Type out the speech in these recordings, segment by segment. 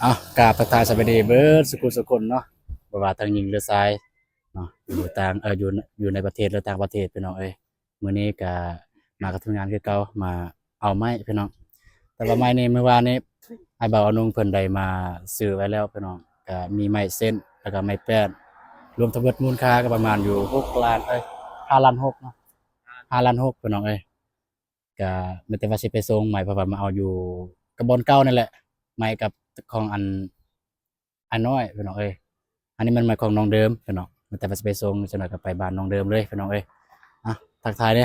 ເອົາ ກາບທັກທາຍສະບາຍດີເບິດສຸຂູສຸຄົນເນາະ ບໍ່ວ່າທັງຍິງ ຫຼື ຊາຍເນາະ ຢູ່ຕ່າງ ເອີ ຢູ່ ຢູ່ໃນປະເທດ ຫຼື ຕ່າງປະເທດ ພີ່ນ້ອງເອີຍ. ມື້ນີ້ກະມາກັບທີມງານຄືເກົ່າ ມາເອົາໄມ້ພີ່ນ້ອງ. ແຕ່ວ່າໄມ້ນີ້ ມື້ວານນີ້ ອ້າຍບ່າວອານົງເພິ່ນໄດ້ມາຊື້ໄວ້ແລ້ວພີ່ນ້ອງ. ກະມີໄມ້ເສັ້ນ ແລ້ວກະໄມ້ແປ້ນ ລວມທັງເບິດມູນຄ່າກະປະມານຢູ່ຫົກລ້ານ ເອີຍ ຫ້າລ້ານຫົກເນາະ ຫ້າລ້ານຫົກພີ່ນ້ອງເອີຍ. ກະມີແຕ່ວ່າຊິໄປສົ່ງໄມ້ ເພາະວ່າມາເອົາຢູ່ກັບບ່ອນເກົ່ານີ້ແຫຼະ ໄມ້ກັບຂອງອັນ ອ້າຍນ້ອຍພີ່ນ້ອງເອີຍ. ອັນນີ້ແມ່ນໄມ້ຂອງນ້ອງເດີມພີ່ນ້ອງ ມີແຕ່ວ່າຊິໄປສົ່ງ ຈັກໜ້ອຍກະໄປບ້ານນ້ອງເດີມເລີຍພີ່ນ້ອງເອີຍ. ອ່ະ ທັກທາຍເດ້.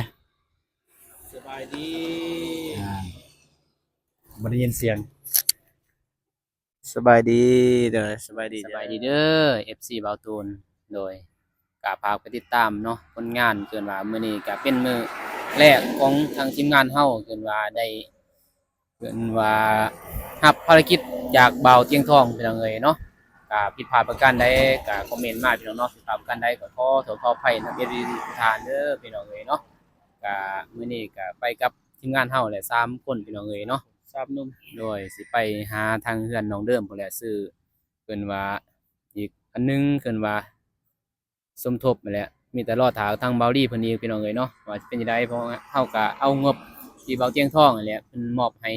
ສະບາຍດີ. ອ່າ ບໍ່ໄດ້ຍິນສຽງ. ສະບາຍດີເດີ ສະບາຍດີ ສະບາຍດີເດີ ເອັຟຊີບ່າວຕູນ. ໂດຍ ກະຝາກໄປຕິດຕາມເນາະ ຜົນງານ ເອີ້ນວ່າມື້ນີ້ກະເປັນມື້ແລກຂອງທາງທີມງານເຮົາ ເອີ້ນວ່າໄດ້ ເອີ້ນວ່າຮັບພາລະກິດຈາກບ່າວຕຽງທອງ ພີ່ນ້ອງເອີຍເນາະ. ກະຜິດພາດປະການໃດກະຄອມເມັນມາ ພີ່ນ້ອງເນາະ ຜິດພາດປະການໃດກະຂໍໂທດຂໍອະໄພນຳ ເອັຟຊີ ທຸກທ່ານເດີ ພີ່ນ້ອງເອີຍເນາະ. ກະມື້ນີ້ກະໄປກັບທີມງານເຮົາແຫຼະ ສາມຄົນ ພີ່ນ້ອງເອີຍເນາະ ສາມໜຸ່ມ. ໂດຍ ຊິໄປຫາທາງເຮືອນນ້ອງເດີມພຸ້ນແຫຼະ ຊື້ ເອີ້ນວ່າອີກອັນໜຶ່ງ ເອີ້ນວ່າສົມທົບຫັ້ນແຫຼະ. ມີແຕ່ລໍຖ້າທາງບ່າວລີເພິ່ນອີກ ພີ່ນ້ອງເອີຍເນາະ ວ່າຊິເປັນຈັ່ງໃດ ເພາະເຮົາກະເອົາງົບທີ່ບ່າວຕຽງທອງຫັ້ນແຫຼະ ເພິ່ນມອບໃຫ້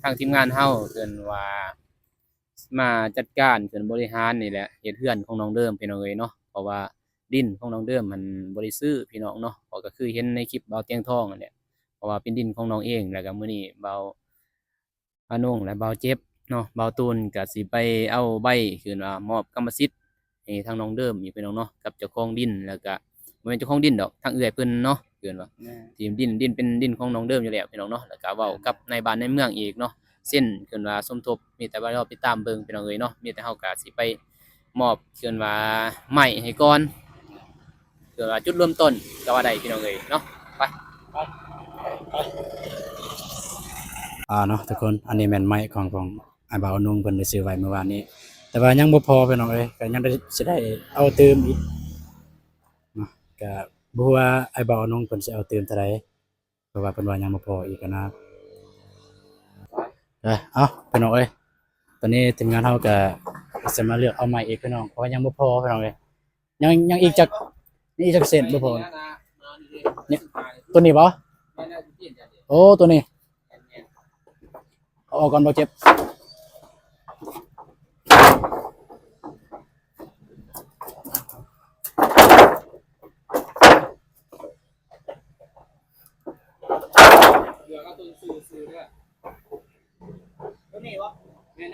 ທາງທີມງານເຮົາ ເອີ້ນວ່າມາຈັດການ ເອີ້ນບໍລິຫານນີ້ແຫຼະ ເຮັດເຮືອນຂອງນ້ອງເດີມ ພີ່ນ້ອງເອີຍເນາະ. ເພາະວ່າດິນຂອງນ້ອງເດີມຫັ້ນບໍ່ໄດ້ຊື້ ພີ່ນ້ອງເນາະ ເພາະກະຄືເຫັນໃນຄລິບບ່າວຕຽງທອງຫັ້ນແຫຼະ ເພາະວ່າເປັນດິນຂອງນ້ອງເອງ. ແລ້ວກະມື້ນີ້ບ່າວ ອານົງ ແລະ ບ່າວເຈັບເນາະ ບ່າວຕູນກະຊິໄປເອົາໃບ ຄືວ່າມອບກຳມະສິດໃຫ້ທາງນ້ອງເດີມອີກ ພີ່ນ້ອງເນາະ ກັບເຈົ້າຂອງດິນ. ແລ້ວກະບໍ່ແມ່ນເຈົ້າຂອງດິນດອກ ທາງເອື້ອຍເພິ່ນເນາະ ຄືວ່າ ແມ່ນ ທີ່ດິນ ດິນເປັນດິນຂອງນ້ອງເດີມຢູ່ແລ້ວ ພີ່ນ້ອງເນາະ. ແລ້ວກະເວົ້າກັບນາຍບ້ານນາຍເມືອງອີກເນາະ ເຊັນ ຄືວ່າສົມທົບ. ມີແຕ່ວ່າລໍຕິດຕາມເບິ່ງ ພີ່ນ້ອງເອີຍເນາະ. ມີແຕ່ເຮົາກະຊິໄປມອບ ຄືວ່າໄມ້ໃຫ້ກ່ອນ ຄືວ່າຈຸດເລີ່ມຕົ້ນກະວ່າໄດ້ ພີ່ນ້ອງເອີຍເນາະ. ໄປ ໄປ ໄປ ອ່າເນາະທຸກຄົນ ອັນນີ້ແມ່ນໄມ້ຂອງ ຂອງອ້າຍບ່າວອານົງເພິ່ນໄດ້ຊື້ໄວ້ມື້ວານນີ້ ແຕ່ວ່າຍັງບໍ່ພໍ ພີ່ນ້ອງເອີຍ ກະຍັງໄດ້ ຊິໄດ້ເອົາຕື່ມອີກເນາະ. ກະບໍ່ຮູ້ວ່າອ້າຍບ່າວອານົງເພິ່ນຊິເອົາຕື່ມເທົ່າໃດ ເພາະວ່າເພິ່ນວ່າຍັງບໍ່ພໍອີກຫັ້ນນະ. ເອີ ເອົາ ພີ່ນ້ອງເອີຍ ຕອນນີ້ທີມງານເຮົາກະຊິມາເລືອກເອົາໄມ້ອີກ ພີ່ນ້ອງ ເພາະວ່າຍັງບໍ່ພໍ ພີ່ນ້ອງເອີຍ. ຍັງ ຍັງອີກຈັກ ຍັງອີກຈັກເສັ້ນບໍ່ພໍ ນີ້ ໂຕນີ້ບໍ່? ໂອ້ ໂຕນີ້ ເອົາອອກກ່ອນ ບໍ່ເຈັບ.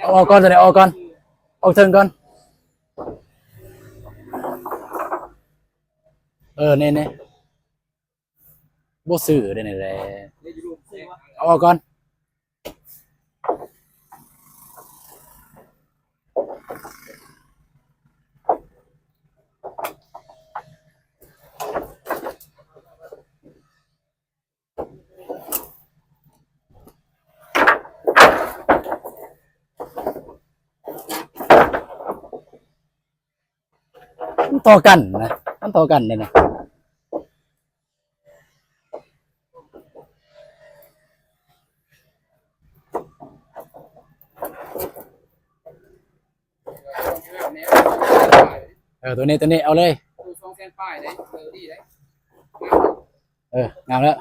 ເອົາອອກກ່ອນ ໂຕນີ້ອອກກ່ອນ ອອກເທິງກ່ອນ. ເອີ ນີ້ໆ ບໍ່ຊື້ເດ້ນີ້ແຫຼະ ເອົາອອກກ່ອນ. ມັນຕໍ່ກັນນະ ມັນຕໍ່ກັນເດ້ນະ. ເອີ ໂຕນີ້ ໂຕນີ້ ເອົາເລີຍ ສອງແສນປາຍເດ້ ເອີ ດີເດ້ ເອີ ງາມແລ້ວ.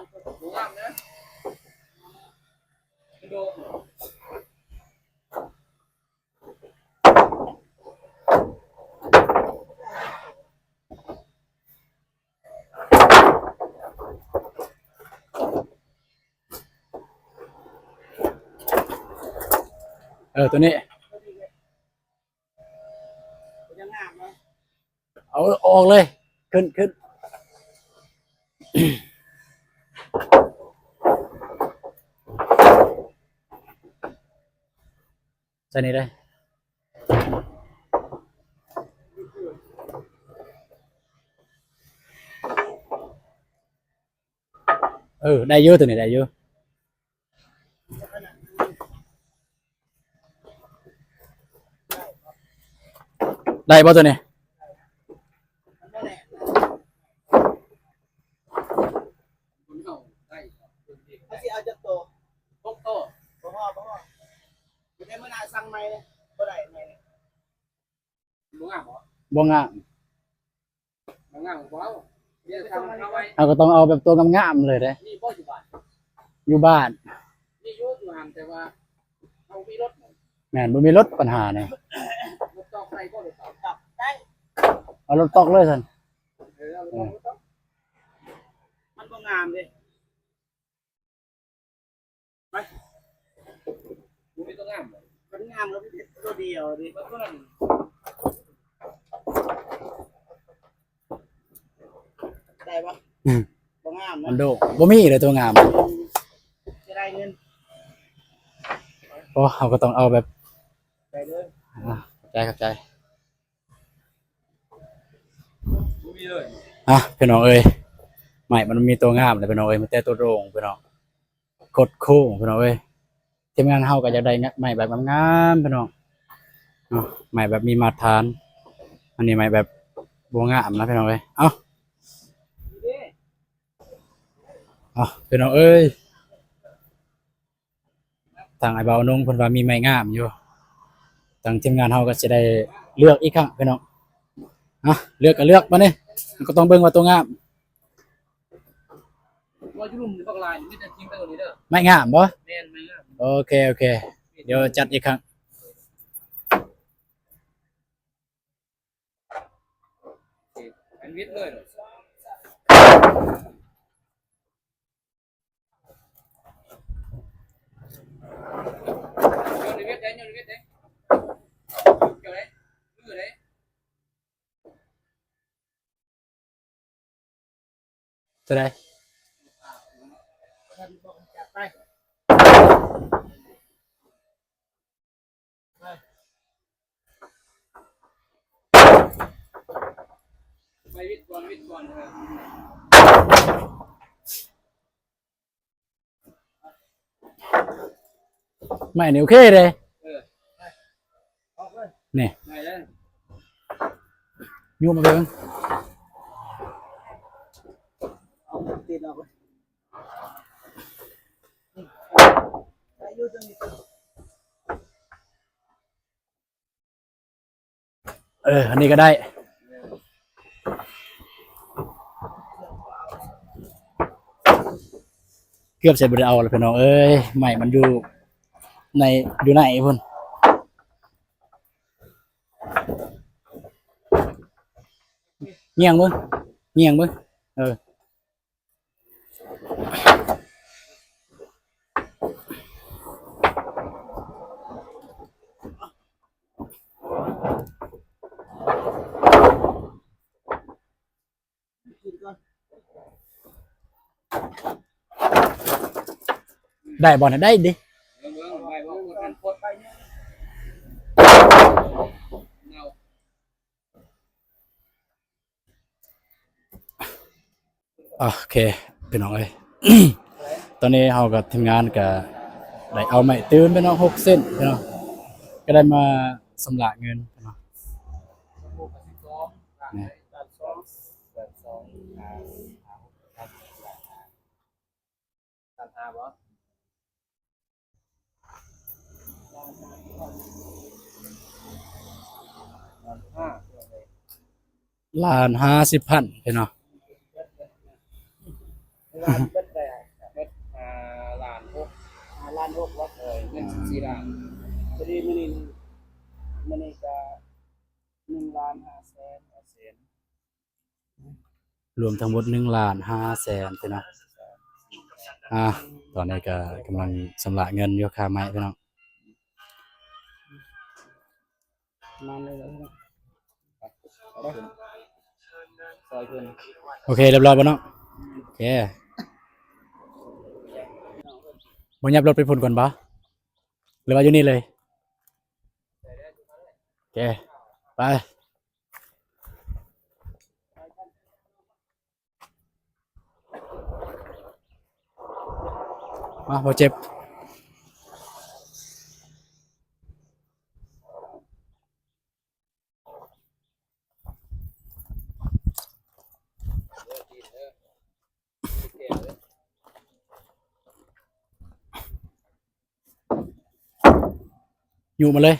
ເອີ ໂຕນີ້ ເອົາອອກເລີຍ ຂຶ້ນ ຂຶ້ນ. ໃສ່ນີ້ເລີຍ. ເອີ ໄດ້ຢູ່ ໂຕນີ້ໄດ້ຢູ່. ໄດ້ບໍ່ໂຕນີ້? ມັນຊິເອົາຈັກໂຕ? ຫົກໂຕ. ບໍ່ພໍ ບໍ່ພໍ. ໄດ້ມື້ໜ້າສັ່ງໃໝ່ເດ້. ບໍ່ງາມບໍ່? ບໍ່ງາມ. ບໍ່ງາມກໍບໍ່ເອົາ. ເຮົາກໍຕ້ອງເອົາແບບຕົວງາມໆເລີຍເດ້. ມີບໍ່ຢູ່ບ້ານ? ຢູ່ບ້ານ ມີຢູ່ ຢູ່ຫັ້ນ ແຕ່ວ່າເຮົາບໍ່ມີລົດ. ແມ່ນ ບໍ່ມີລົດ ບັນຫານະ. ລົດຕອກໄດ້ບໍ່? ລົດຕອກໄດ້. ເອົາລົດຕອກເລີຍຊັ້ນ. ເອີ ເອົາລົດຕອກ ເອີ ລົດຕອກ. ມັນບໍ່ງາມເດ້. ໄປ ບໍ່ມີຕົວງາມບໍ່? ຄັນງາມກໍມີຕົວດຽວເດ້. ຕົວນັ້ນ ໄດ້ບໍ່? ອືມ ບໍ່ງາມນະ. ມັນໂດ ບໍ່ມີເລີຍຕົວງາມ. ຈະໄດ້ເງິນ. ໂອ້ ເຮົາກໍຕ້ອງເອົາແບບ ໄດ້ເດີ. ອ່າ ຂອບໃຈ ຂອບໃຈ. ອ່ະ ພີ່ນ້ອງເອີຍ ໄມ້ມັນມີຕົວງາມເລີຍ ພີ່ນ້ອງເອີຍ. ມີແຕ່ຕົວໂດ່ງ ພີ່ນ້ອງ ຄົດໂຄ້ງ ພີ່ນ້ອງເອີຍ. ທີມງານເຮົາກໍຢາກໄດ້ໄມ້ແບບງາມໆ ພີ່ນ້ອງເນາະ, ໄມ້ແບບມີມາດຖານ. ອັນນີ້ໄມ້ແບບບໍ່ງາມນະ ພີ່ນ້ອງເອີຍ. ເອົ້າ ເອົ້າ ພີ່ນ້ອງເອີຍ. ທາງອ້າຍບ່າວນົງເພິ່ນວ່າມີໄມ້ງາມຢູ່, ທາງທີມງານເຮົາກໍຊິໄດ້ເລືອກອີກຄັ້ງ ພີ່ນ້ອງ. ອ່ະ ເລືອກກໍເລືອກ ບາດນີ້ກໍຕ້ອງເບິ່ງວ່າຕົວງາມ. ບໍ່ຢູ່ລຸ່ມນີ້ບັກຫຼາຍ ມີແຕ່ຖິ້ມໄປໂລດນີ້ເດີ. ໄມ້ງາມບໍ່? ແມ່ນ ໄມ້ງາມ. ໂອເຄ ໂອເຄ ດຽວຈັດອີກຄັ້ງ. ອັນວິດເລີຍ. ໂຍນໃນເວັດໄດ້ ໂຍນໃນເວັດໄດ້ ເຈົ້າໄດ້ ມືໄດ້. ເທົ່າໃດ? ໄປວິດກ່ອນ ວິດກ່ອນ ເອີ. ໄມ້ນີ້ໂອເຄເດ້. ເອີ ນີ້ ໄດ້ແລ້ວ ຍູ້ມາເບິ່ງ. ເອົາຕິດອອກເລີຍ. ເອີ ອັນນີ້ກໍໄດ້. ເກືອບຊິບໍ່ໄດ້ເອົາແລ້ວ ພີ່ນ້ອງເອີຍ, ໄມ້ມັນຢູ່ໃນ ຢູ່ໃນພຸ້ນ. ຍ່ຽງເບິ່ງ ຍ່ຽງເບິ່ງ ເອີ. ໄດ້ບໍ່ນະ? ໄດ້ເດ້. ໂອເຄ ພີ່ນ້ອງເອີຍ, ຕອນນີ້ເຮົາກັບທີມງານກໍໄດ້ເອົາໄມ້ຕື່ມໄປເນາະ ຫົກເສັ້ນເນາະ, ກໍໄດ້ມາຊຳລະເງິນເນາະ. ລ້ານຫ້າສິບພັນເນາະ. ລ້ານເບິດໄດ້ ເບິດ ອ່າ ລ້ານຫົກ ອ່າ ລ້ານຫົກເນາະ. ເອີ ເງິນສິບສີ່ລ້ານ. ພໍດີມື້ນີ້ ມື້ນີ້ກະໜຶ່ງລ້ານຫ້າແສນ. ລວມທັງໝົດໜຶ່ງລ້ານຫ້າແສນເນາະ. ອ່າ ຕອນນີ້ກໍກຳລັງຊຳລະເງິນຢູ່ຄ່າໄມ້ພີ່ນ້ອງ. ໂອເຄ ຮຽບຮ້ອຍບໍ່ນ້ອງ? ໂອເຄ ບໍ່ຫຍັບລົດໄປພຸ້ນກ່ອນບໍ່ ຫຼືວ່າຢູ່ນີ້ເລີຍ? ໂອເຄ ໄປ. ມາ ບໍ່ເຈັບ. ຍູ້ມາເລີຍ.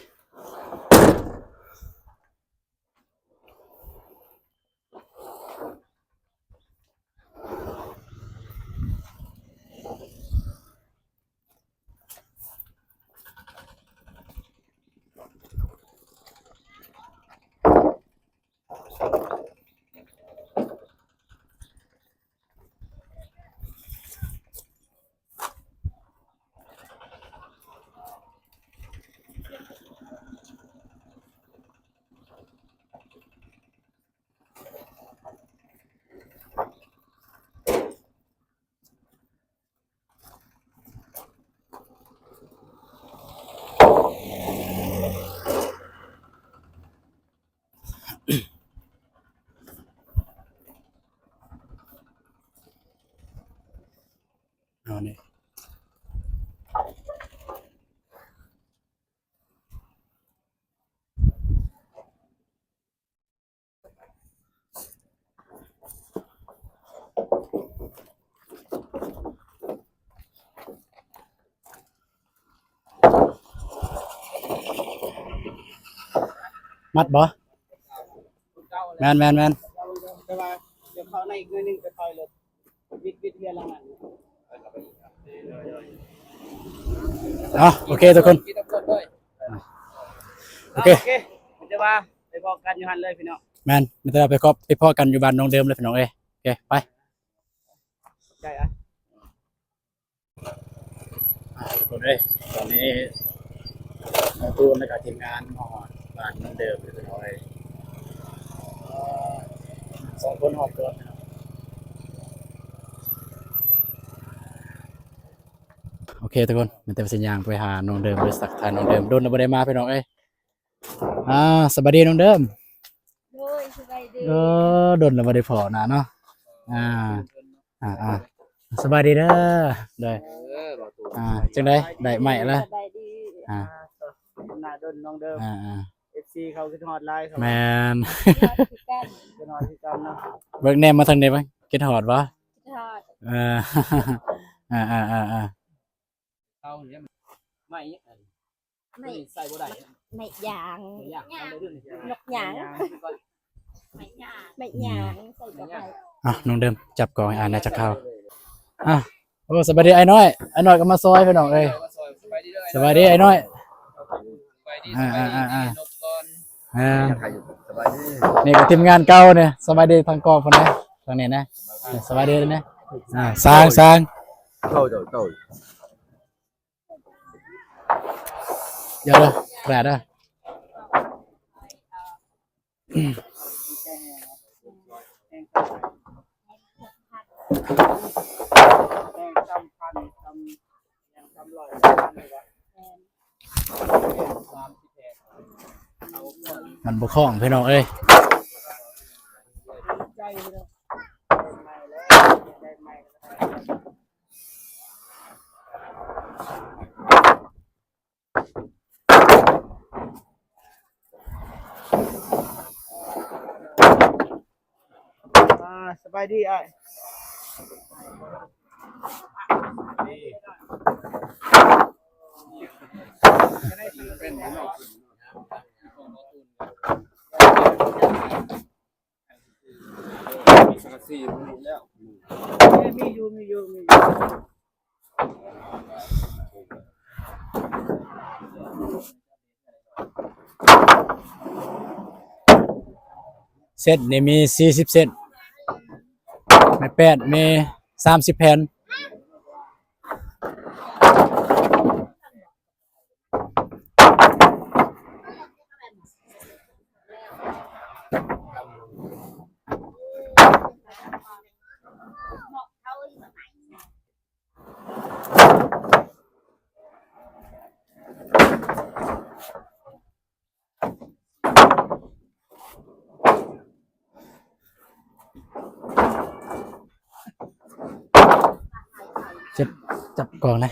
ມັດບໍ່? ແມ່ນໆໆ ແຕ່ວ່າດຽວເຂົ້າໃນອີກໜ້ອຍໜຶ່ງ ໄປຖອຍລົດ ວິດ ວິດເຮືອນຫຼັງນັ້ນ. ເອົາ ໂອເຄທຸກຄົນ ໂອເຄ ມີແຕ່ວ່າໄປພໍ້ກັນຢູ່ຫັ້ນເລີຍພີ່ນ້ອງ. ແມ່ນ ມີແຕ່ວ່າໄປພໍ້ກັນຢູ່ບ້ານນ້ອງເດີມເລີຍພີ່ນ້ອງເອີຍ. ໂອເຄ ໄປ ໄດ້ອະ. ອ່າ ທຸກຄົນເອີຍ ຕອນນີ້ນ້ອງຕູນ ແລ້ວກໍທີມງານມາຮອດບ້ານນ້ອງເດີມເລີຍພີ່ນ້ອງເອີຍ. ສອງຄົນຮອດກ່ອນ. ໂອເຄທຸກຄົນ ມີແຕ່ວ່າຊິຍ່າງໄປຫານ້ອງເດີມ ໄປທັກທາຍນ້ອງເດີມ ດົນແລ້ວບໍ່ໄດ້ມາພີ່ນ້ອງເອີຍ. ອ່າ ສະບາຍດີນ້ອງເດີມ. ໂດຍ ສະບາຍດີ. ເອີ ດົນແລ້ວບໍ່ໄດ້ພໍ້ໜ້າເນາະ. ອ່າ ອ່າໆ ສະບາຍດີເດີ. ໂດຍ ເອີ ອ່າ ຈັ່ງໃດ ໄດ້ໄມ້ລະ? ສະບາຍດີ. ອ່າ ໜ້າດົນນ້ອງເດີມ. ອ່າໆ ເອັຟຊີເຂົາຄິດຮອດຫຼາຍ. ແມ່ນ ຄິດຮອດຄືກັນ ຄິດຮອດຄືກັນເນາະ. ເບິ່ງແນມມາທາງນີ້ເບິ່ງ ຄິດຮອດບໍ່? ຄິດຮອດ. ເອີ ອ່າໆໆ ເອົານີ້ ໄມ້ຫຍັງອັນ ໄມ້ ນີ້ໃສ່ບໍ່ໄດ້ ໄມ້ຢາງ ໄມ້ຢາງ ນກຢາງ ໄມ້ຢາງ ໄມ້ຢາງ ອືມ ໃສ່ບໍ່ໄດ້. ອ່ະ ນ້ອງເດີມ ຈັບກ້ອງໃຫ້ອ້າຍແດ່ຈັກຄາວ. ອ່ະ ໂອ້ ສະບາຍດີອ້າຍນ້ອຍ ອ້າຍນ້ອຍກໍມາຊ່ອຍພີ່ນ້ອງເອີຍ. ສະບາຍດີອ້າຍນ້ອຍ. ອ່າໆໆ ນີ້ກໍທີມງານເກົ່ານີ້. ສະບາຍດີທາງກ້ອງພຸ້ນນະ ທາງນີ້ນະ. ສະບາຍດີນະ. ອ່າ ຊ່າງ ຊ່າງ ເຈົ້າ ເຈົ້າ ເຈົ້າ. ຢ່າເດີ ແປດເດີ. ມັນບໍ່ຄ່ອງພີ່ນ້ອງເອີຍ. ອ່າ ສະບາຍດີອ້າຍ. ມີສັງກະສີຢູ່ນີ້ແລ້ວ. ມີຢູ່ ມີຢູ່ ມີຢູ່. ເສັ້ນນີ້ມີສີ່ສິບເສັ້ນ, ໄມ້ແປ້ນມີສາມສິບແຜ່ນ. ຈັບ ຈັບກ້ອງນະ.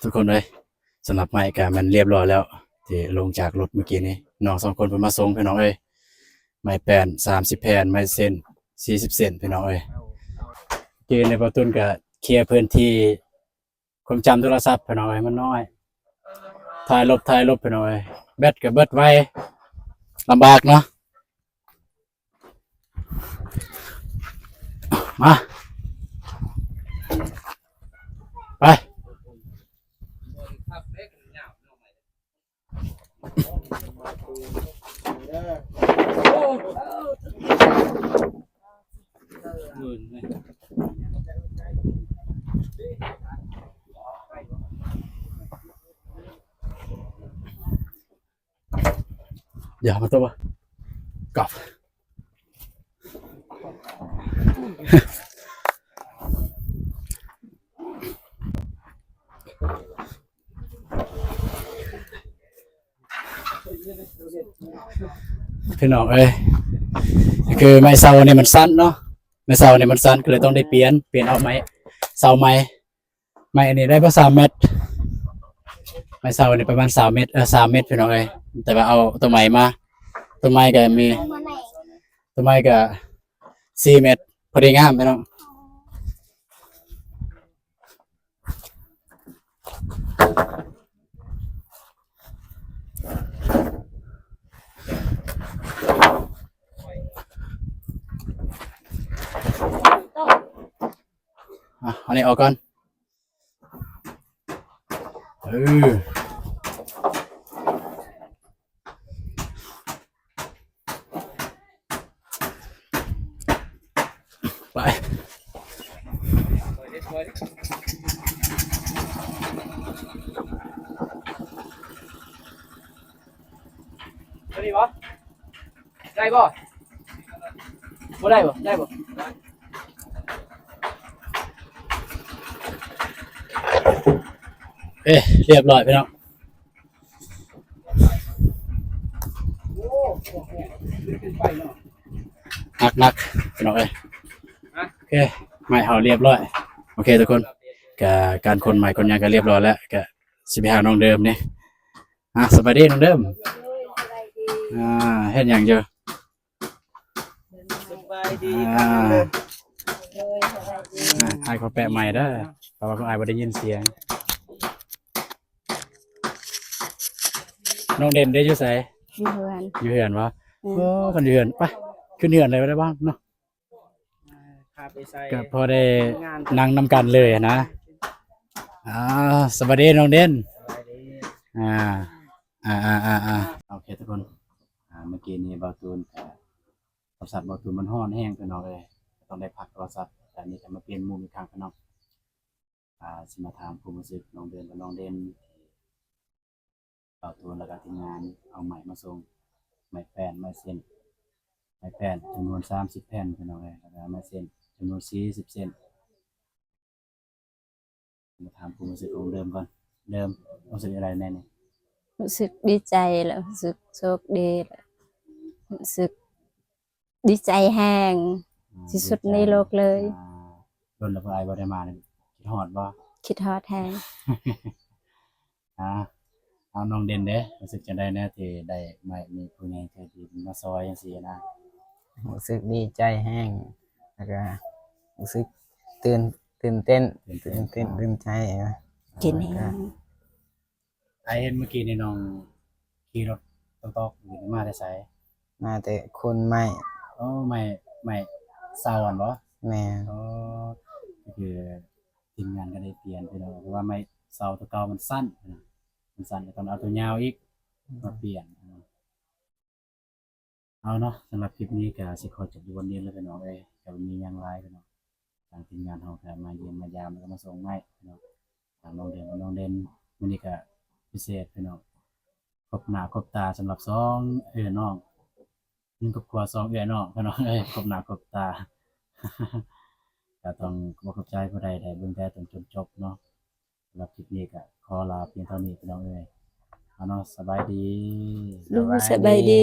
ທຸກຄົນເອີຍ, ສຳລັບໄມ້ກະແມ່ນລຽບຮ້ອຍແລ້ວ ທີ່ລົງຈາກລົດມື້ກີ້ນີ້. ນ້ອງສອງຄົນເພິ່ນມາສົ່ງ ພີ່ນ້ອງເອີຍ. ໄມ້ແປ້ນສາມສິບແຜ່ນ, ໄມ້ເສັ້ນສີ່ສິບເສັ້ນ ພີ່ນ້ອງເອີຍ. ກີ້ນີ້ບ່າວຕຸນກະເຄຍພື້ນທີ່ ຄວາມຈຳໂທລະສັບ ພີ່ນ້ອງເອີຍ ມັນນ້ອຍ, ຖ່າຍລົບ ຖ່າຍລົບ ພີ່ນ້ອງເອີຍ, ແບັດກໍເບິດໄວ ລຳບາກເນາະ. ມາ ໄປ. ຢ່າມາຕົວະກັບ ໂ ພີ່ນ້ອງເອີຍ ຄືໄມ້ເສົາອັນນີ້ມັນສັ້ນເນາະ ໄມ້ເສົາອັນນີ້ມັນສັ້ນ ກໍເລີຍຕ້ອງໄດ້ປ່ຽນ ປ່ຽນເອົາໄມ້ເສົາໃໝ່. ໄມ້ອັນນີ້ໄດ້ບໍ່ສາມແມັດ ໄມ້ເສົາອັນນີ້ປະມານຊາວແມັດ ເອີ ສາມແມັດ ພີ່ນ້ອງເອີຍ ແຕ່ວ່າເອົາຕົວໃໝ່ມາ ຕົວໃໝ່ກໍມີ ຕົວໃໝ່ກໍສີ່ແມັດ ພໍດີງາມ ພີ່ນ້ອງ. ອ່ະ ເອົານີ້ອອກກ່ອນ ເອີ ໄປ ໄດ້ບໍ່? ໄດ້ບໍ່? ບໍ່ໄດ້ບໍ່? ໄດ້ບໍ່? ເອີ ຮຽບຮ້ອຍພີ່ນ້ອງ ໜັກໆ ພີ່ນ້ອງເອີຍ. ໂອເຄ ໄມ້ເຮົາຮຽບຮ້ອຍ. ໂອເຄທຸກຄົນ ກະການຂົນໄມ້ຂົນຫຍັງກະຮຽບຮ້ອຍແລ້ວ ກະຊິໄປຫານ້ອງເດີມນີ້. ອ່າ ສະບາຍດີນ້ອງເດີມ. ໂດຍ ສະບາຍດີ. ອ່າ ເຮັດຫຍັງຢູ່? ສະບາຍດີ. ອ່າ ໂດຍ ສະບາຍດີ. ອ່າ ອ້າຍຂໍແປະໄມເດີ ເພາະວ່າອ້າຍບໍ່ໄດ້ຍິນສຽງ. ນ້ອງເດັ່ນເດ້ ຢູ່ໃສ? ຢູ່ເຮືອນ. ຢູ່ເຮືອນບໍ່? ແມ່ນ. ໂອ້ ຄັນຢູ່ເຮືອນ ໄປ ຂຶ້ນເຮືອນເລີຍ ໄປໄດ້ບ້າງເນາະ. ພາໄປໃສ່ ກໍພໍໄດ້ນັ່ງນຳກັນເລີຍນະ. ອ່າ ສະບາຍດີນ້ອງເດັ່ນ. ສະບາຍດີ. ອ່າ ອ່າ ອ່າ ອ່າ ໂອເຄທຸກຄົນ ອ່າ ເມື່ອກີ້ນີ້ບ່າວຕູນກໍ ໂທລະສັບບ່າວຕູນມັນຮ້ອນແຮງ ພີ່ນ້ອງເອີຍ ຕ້ອງໄດ້ພັກໂທລະສັບ. ແຕ່ນີ້ກໍມາປ່ຽນມຸມອີກຄັ້ງ ພີ່ນ້ອງ. ອ່າ ຊິມາຖາມຄວາມຮູ້ສຶກນ້ອງເດີມກັບນ້ອງເດັ່ນ ທີ່ບ່າວຕູນ ແລ້ວກໍທີມງານເອົາໄມ້ມາສົ່ງ ໄມ້ແປ້ນ ໄມ້ເສັ້ນ ໄມ້ແປ້ນຈຳນວນສາມສິບແຜ່ນ ພີ່ນ້ອງເອີຍ ແລ້ວກໍໄມ້ເສັ້ນຈຳນວນສີ່ສິບເສັ້ນ. ມາຖາມຄວາມຮູ້ສຶກຂອງເດີມກ່ອນ. ເດີມ ຮູ້ສຶກຈັ່ງໃດແດ່ນີ້? ຮູ້ສຶກດີໃຈ ແລະ ຮູ້ສຶກໂຊກດີ ແລະ ຮູ້ສຶກດີໃຈແຮງ ອ່າ ທີ່ສຸດໃນໂລກເລີຍ. ອ່າ ດົນແລ້ວບໍ່ ອ້າຍບໍ່ໄດ້ມານີ້ ຄິດຮອດບໍ່? ຄິດຮອດແຮງ. ອ່າ ເອົາ ນ້ອງເດັ່ນເດ້ ຮູ້ສຶກຈັ່ງໃດແດ່ທີ່ໄດ້ມາ ມີຜູ້ໃຫຍ່ໃຈດີມາຊ່ອຍຈັ່ງຊີ້ນະ? ຮູ້ສຶກດີໃຈແຮງ ແລ້ວກະຮູ້ສຶກຕື່ນ ຕື່ນເຕັ້ນ ຕື່ນເຕັ້ນ ຕື່ນເຕັ້ນ ຕື່ນໃຈນະ. ກິນແຮງ. ອ້າຍເຫັນເມື່ອກີ້ນີ້ນ້ອງຂີ່ລົດຕອກໆຢູ່ນີ້ ມາແຕ່ໃສ? ມາແຕ່ຂົນໄມ້. ໂອ້ ໄມ້ ໄມ້ເສົາຫັ້ນບໍ່? ແມ່ນ. ໂອ້ ກໍຄືທີມງານກໍໄດ້ປ່ຽນພີ່ນ້ອງ ເພາະວ່າໄມ້ເສົາຕົວເກົ່າມັນສັ້ນ ມັນສັ້ນ ກໍຕ້ອງເອົາຕົວຍາວອີກມາປ່ຽນ. ເອົາເນາະ ສຳລັບຄລິບນີ້ກໍຊິຂໍຈົບຢູ່ບ່ອນນີ້ແລ້ວພີ່ນ້ອງເອີຍ ກໍບໍ່ມີຫຍັງຫຼາຍພີ່ນ້ອງ. ທາງທີມງານເຮົາກໍມາຢ້ຽມມາຢາມ ແລ້ວກໍມາສົ່ງໄມ້ພີ່ນ້ອງ ທາງນ້ອງເດັ່ນກັບນ້ອງເດັ່ນ. ມື້ນີ້ກໍພິເສດພີ່ນ້ອງ ພົບໜ້າພົບຕາສຳລັບສອງເອື້ອຍນ້ອງ ໜຶ່ງຄອບຄົວສອງເອື້ອຍນ້ອງພີ່ນ້ອງເອີຍ ພົບໜ້າພົບຕາ. ກໍຕ້ອງຂໍຂອບໃຈຜູ້ໃດໄດ້ເບິ່ງແຕ່ຕົ້ນຈົນຈົບເນາະ. ສຳລັບຄລິບນີ້ກໍຂໍລາພຽງເທົ່ານີ້ພີ່ນ້ອງເອີຍ. ເອົາເນາະ ສະບາຍດີ. ໂດຍ ສະບາຍດີ.